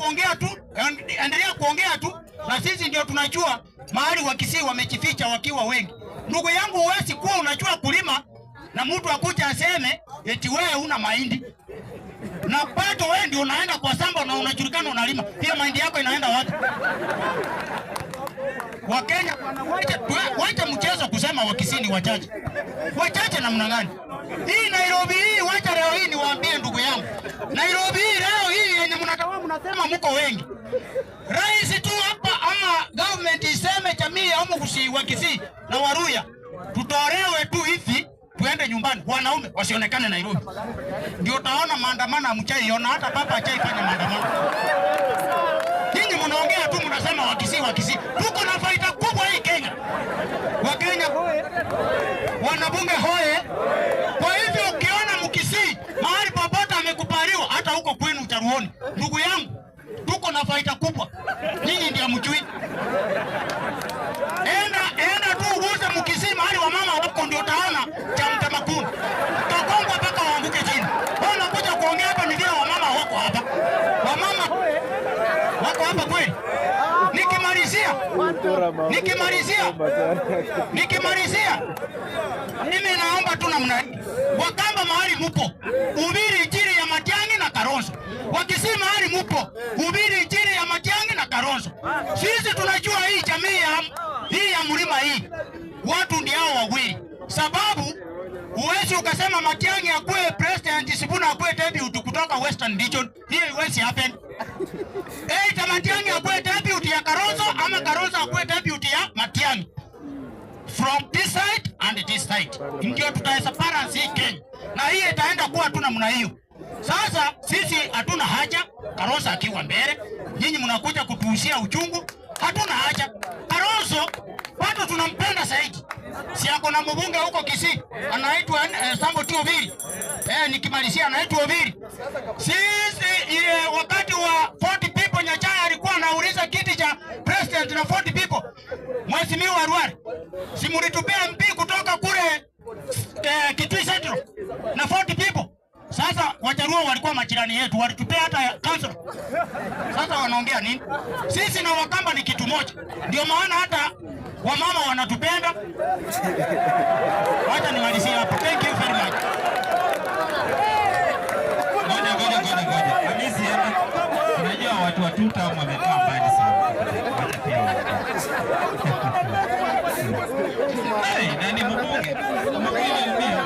Kuongea tu, endelea kuongea tu, na sisi ndio tunajua mahali Wakisii wamejificha wakiwa wengi. Ndugu yangu, huwezi kuwa unajua kulima na mtu akuja aseme eti wewe una mahindi na bado wewe ndio unaenda kwa shamba na unajulikana unalima. Hiyo mahindi yako inaenda wapi? Wakenya wacha, wacha mchezo kusema Wakisii ni wachache. Wachache namna gani? Hii Nairobi hii, wacha leo hii niwaambie ndugu yangu. Nairobi hii leo hii yenye mnatawa mnasema mko wengi. Rais tu hapa ama government iseme jamii ya Omugusii wa Kisii na Waluhya tutolewe tu hivi tuende nyumbani, wanaume wasionekane Nairobi. Ndio utaona maandamano hamjaiona, hata papa hajaifanya maandamano. Nyinyi mnaongea tu mnasema Wakisii, Wakisii. Tuko na faida kubwa hii Kenya. Wakenya hoye, wanabunge hoye. Kwa hivyo ukiona Mkisii mahali popote amekubaliwa, hata huko kwenu Ucharuoni, ndugu yangu, tuko na faida kubwa. Nyinyi ndio mjui. Enda enda tu uguse Mkisii mahali wamama wako, ndio utaona cha mtemakuni. Utagongwa mpaka waanguke chini. Wewe unakuja kuongea hapa ni vile wamama wako hapa. Wamama wako hapa kweli? Nikimalizia, nikimalizia, nikimalizia, mimi naomba tu namna hii, Wakamba mahali mupo, hubiri injili ya Matiang'i na Kalonzo. Wakisii mahali mupo, hubiri injili ya Matiang'i na Kalonzo. Sisi tunajua hii jamii ya hii ya mlima hii watu ndio hao wawili, sababu huwezi ukasema Matiang'i akuwe president, Sifuna akuwe deputy kutoka Western Region. Hiyo haiwezi happen. Either Matiang'i akuwe deputy ya Kalonzo ama Kalonzo akuwe deputy ya Matiang'i. From this side and this side. Ndio tutaweza balance hii Kenya. Na hii itaenda kuwa tu namna hiyo. Sasa sisi hatuna haja Kalonzo akiwa mbele, nyinyi mnakuja kutuushia uchungu. Hatuna haja. Kalonzo bado tunampenda zaidi. Si ako na mbunge huko Kisii anaitwa Samuel Obiri. Nikimalizia anaitwa Obiri. Sisi ile wakati wa 40 people Nyachae alikuwa anauliza kiti cha president na 40 people. Mheshimiwa Ruari, si mlitupea MP kutoka kule Kitui Central na 40 people. Sasa Wajaluo walikuwa majirani yetu, walitupea hata council. Sasa wanaongea nini? Sisi na Wakamba ni kitu moja, ndio maana hata wamama wanatupenda. Wacha nimalizie hapo. Thank you very much. Ngoja, ngoja, ngoja, ngoja. Hamisi, enda. Unajua watu wa tutam wamekaa mbali sana. Wacha pia waongee. Hey, nani mbunge? Mbunge aliumia.